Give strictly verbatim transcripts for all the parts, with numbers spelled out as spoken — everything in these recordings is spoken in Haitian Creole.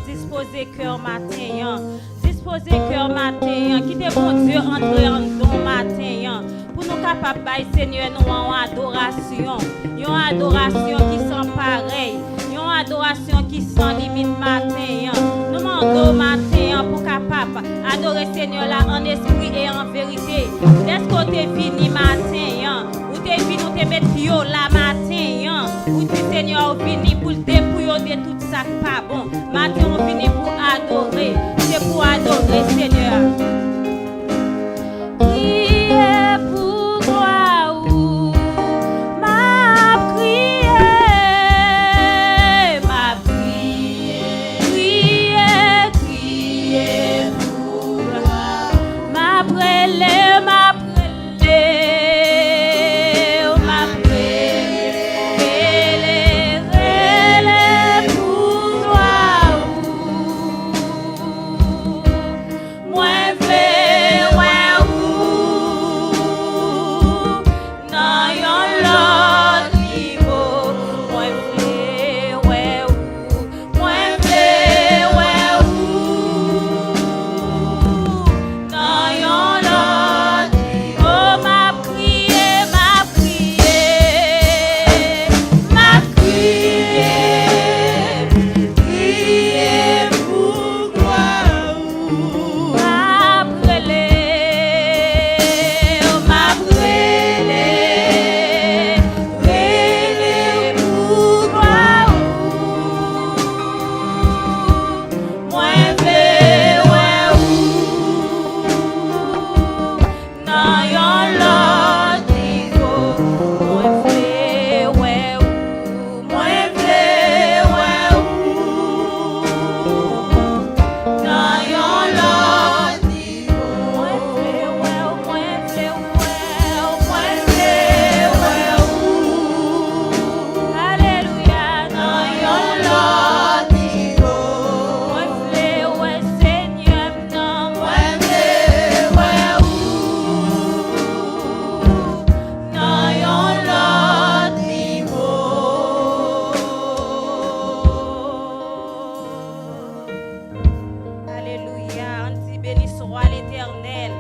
Dispoze kè w maten an. Dispoze kè w maten an. Kite Bondye antre anndan w maten an. Pou nou kapab bay Senyè nou an yon adorasyon. Yon adorasyon ki san parèy. Yon adorasyon ki san limit maten an. Nou mande w maten an pou kapab adore Senyè la an espri e an verite. Dèske w te vini maten an. Ou te vini, ou te met pye w la maten an. Ou di Senyè w vini pou l depouye w de tout sa k pa bon. Maten w vini pou adore. Se pou adore Senyè a. Priye pou glwa ou. M ap kriye, m ap kriye, kriye, kriye pou glwa ou. M ap rele, m ap rele w, m ap rele, rele, rele pou glwa ou. Mwen vle wè ou nan yon lòt nivo. Mwen vle wè ou. Mwen vle wè ou nan yon lòt nivo. M ap kriye, m ap kriye, m ap kriye, kriye pou glwa ou. M ap rele, m ap rele, rele pou glwa ou. Mwen vle wè ou nan yon lòt nivo. Mwen vle wè ou. Mwen vle wè ou nan yon lòt nivo. Mwen vle wè ou, mwen vle wè ou, mwen vle wè ou Alelouya, nan yon lòt nivo. Mwen vle wè Senyè m nan. Mwen vle wè ou nan yon lòt nivo. Alelouya. Ann di, beni swa Letènèl.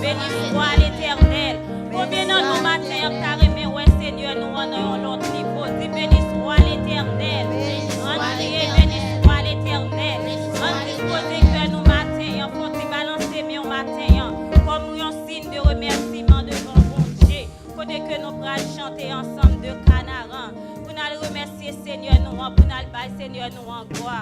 Beni swa Letènèl. Konbyen nan nou maten an ta renmen wè Senyè nou an nan yon lòt nivo? Di, beni swa Letènèl. Ann kriye, beni swa Letènèl. Ann dispoze kè nou maten an, fè yon ti balanse men w maten an. Kòm yon siy de remèsiman devan Bondye. Kote ke nou pral chante ansanm de Kanaran. Pou n al remèsye Senyè nou an, pou n al bay Senyè nou an glwa.